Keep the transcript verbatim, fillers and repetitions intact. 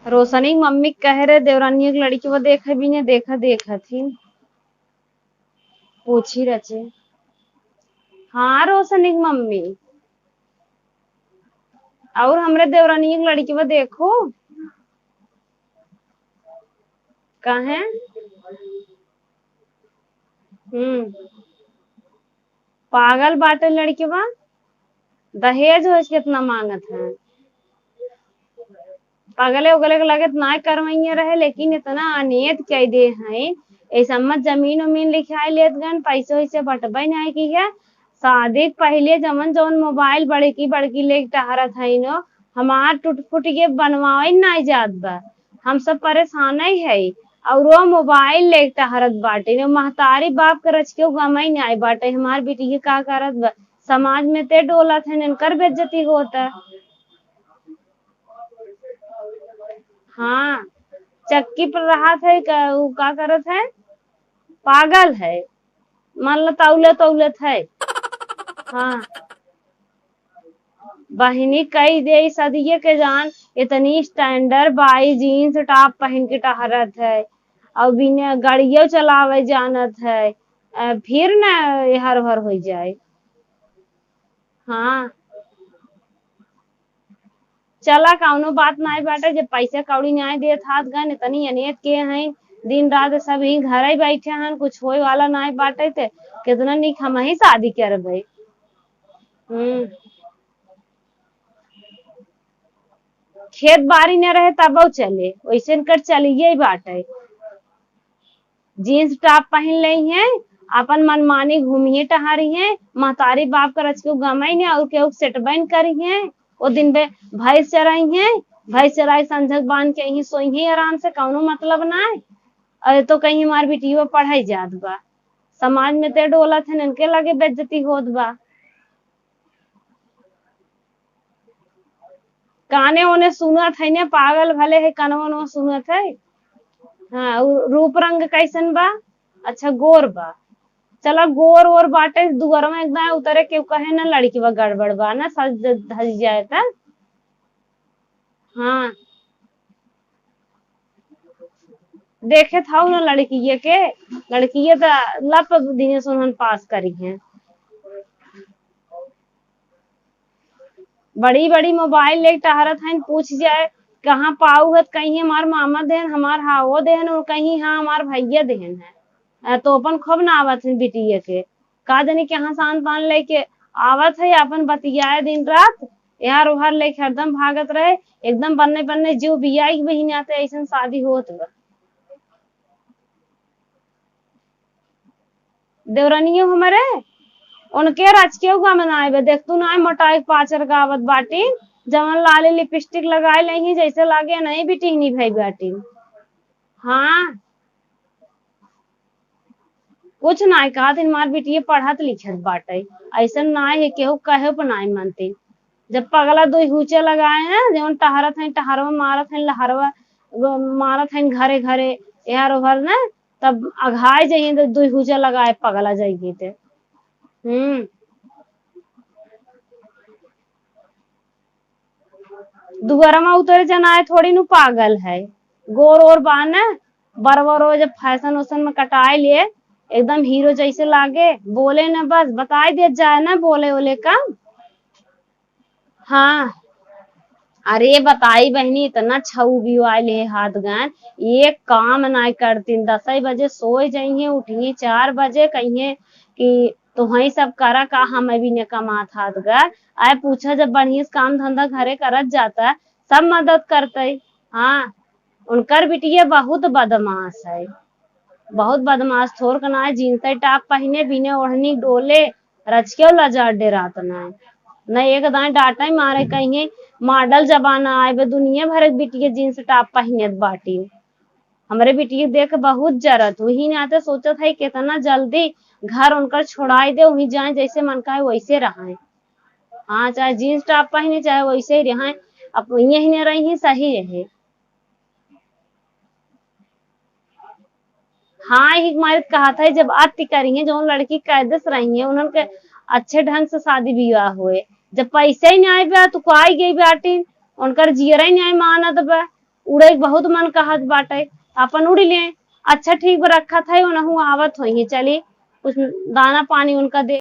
रोशनी की मम्मी कहे रहे, "देवरानिया के लड़की वो देखे भी ने, देखा, देखा थी।" पूछी रचे। हाँ, रोशनी की मम्मी, और हमरे देवरानिया के लड़की वो देखो। काहे? हम्म। पागल बाटे लड़कवा, दहेज वहेज कितना मांगत है। पगले उगले के लगे त नाय करवइया रहे, लेकिन इतना अनेत कई दे हैं। ऐसा मत जमीन उमीन लिखाई लेत गन, पैसे वैसे बटबे नाय की है। शादी के पहले जवन जवन मोबाइल बड़की बड़की लेके टहरत है नो, हमार टूट फूट के बनवावे नाय जात बा। हम सब परेशान ही है। और वो मोबाइल लेके टहरत बाटे नो, महतारी बाप के रच के गमई नाय बाटे। हमार बिटिया का करत बा, समाज में ते डोलत है, इनकर बेइज्जती होता। हाँ, चक्की पर रहत है, का, उ का करत है? पागल है, मान लो तौले तौलत है। हाँ, बहिनी कई दे सदिये के जान, इतनी standard बाई, jeans top पहन के टहरत है, और बिना गाड़ियों चलावे जानत है, अ, फिर न एहर ओहर हो जाए। हाँ, चला, कौनो बात नाय बाटे, जब पैसा कौड़ी नाय देत हाथ गन, इतनी अनेत के हैं, दिन रात सब ही घर ही बैठे हैं, कुछ होए वाला नाय बाटे, ते कितना निक हम ही शादी करबे। हम्म। खेत बारी न रहे तबो चले, वैसे इनकर चलिए ही बाटे। Jeans top पहन लेई हैं, अपन मनमानी घूमिए टहरी हैं, महतारी बाप के रच के गमई ने और केहू सेटबैन करी हैं। ओ दिन बे भैंस चराई हैं, भैंस चराई संझक बांध के यहीं सोई हैं आराम से, कौनो मतलब ना है। अरे तो कहीं हमार बिटियो पढ़ाई जात बा, समाज में ते डोलत है, इनके लगे बेइज्जती होत बा। काने ओने सुनत है ने, पागल भले है, कनवा ओनवा सुनत है। हाँ, उ रूप रंग कैसन बा? अच्छा, गोर बा। चला, गोर ओर बाटे, दुअरवा एकदम उतरे, केहू कहे ना लड़की बा, गड़बड़ बा ना, सज धज जाए त। हाँ, देखे था ना लड़किए के, लड़किए त लप दिने सुनहन पास करी हैं। बड़ी बड़ी मोबाइल लेके टहरत हैं, पूछ जाए कहाँ पाऊ है, कहीं हमार मामा देहन, हमार हाओ देहन, और कहीं हाँ हमार भैया देहन है। अ, तो अपन खूब नावत हैं बिटिया के, का जानी कहाँ सान पान लेके आवत है, अपन बतियाए दिन रात, यार ओहर लेके हरदम भागत रहे, एकदम बन्ने बन्ने जीव बियाई के बहिन आते ऐसन शादी होत बा। देवरनियो हमरे, उनके राजकीय गम नाय बे, देख तू नाय मोटाई के पाचर गावत बाटी, जवन लाली लिपस्टिक लगाए लेही, जैसे लागे नहीं बिटिहनी भई बाटी। हाँ, कुछ नाय कहत, हमार बिटिया पढ़त लिखत बाटे, ऐसन नाय है, केहू कहे पर नाय मानते। जब पगला दुई हुचे लगाए हैं, जवन टहरत हैं, टहरवा मारत हैं, लहरवा मारत हैं घरे घरे, एहर ओहर ने, तब अघाए जइहें तो दुई हुचा लगाए पगला जइहें ते। हम्म। दुअरमा उतरे जनाए थोड़ी नु पागल है। गोर ओर बाने, बरवा रोज फैशन वैशन में कटाए लिए, एकदम हीरो जैसे लागे, बोले न बस, बताए दिया जाए न बोले ओले का। हाँ, अरे बताई बहिनी, इतना छऊ बिवाइल है हाथ गन, एक काम नाय करतीन। दसई बजे सोए जइहें, उठिहें चार बजे, कहिहें कि तुहई सब करा का, हम अभी ने कमात हाथ गन। आए पूछा जब बढ़िया से काम धंधा घरे करत जाता, सब मदद करतई। हाँ, उनकर बिटिया बहुत बदमाश है, बहुत बदमाश। थोर के नाय, जींस टॉप पहिने, बिना ओढ़नी डोले, रचके लजा डेरात नाय। न एक दाएं डांटे मारे, कहिहें मॉडल जमाना आए बे, दुनिया भर के बिटिया जींस टॉप पहिनत बाटी। हमरे बिटिया देख के बहुत जरत, वही नाते सोचत है कितना जल्दी घर उनकर छोड़ाई दे, वही जाए जैसे मन कहे वैसे रहे। हाँ, चाहे जींस टॉप पहिने, चाहे वैसे ही रहे, अब यही न रही सही रहे। हाँ, यही मारे कहत है, जब अति करिहें, जौन लड़की कैदे से रही है, उन्हन के अच्छे ढंग से शादी विवाह होए। जब पैसे ही नाय बा, तो काई गई बाटिन, उनकर जियरा ही नाय मानत बा। उड़े के बहुत मन कहत बाटे, आपन उड़ि लें। अच्छा ठीक बा, रखत है, ओनहु आवत होइहीं, चली कुछ दाना पानी उनका दे।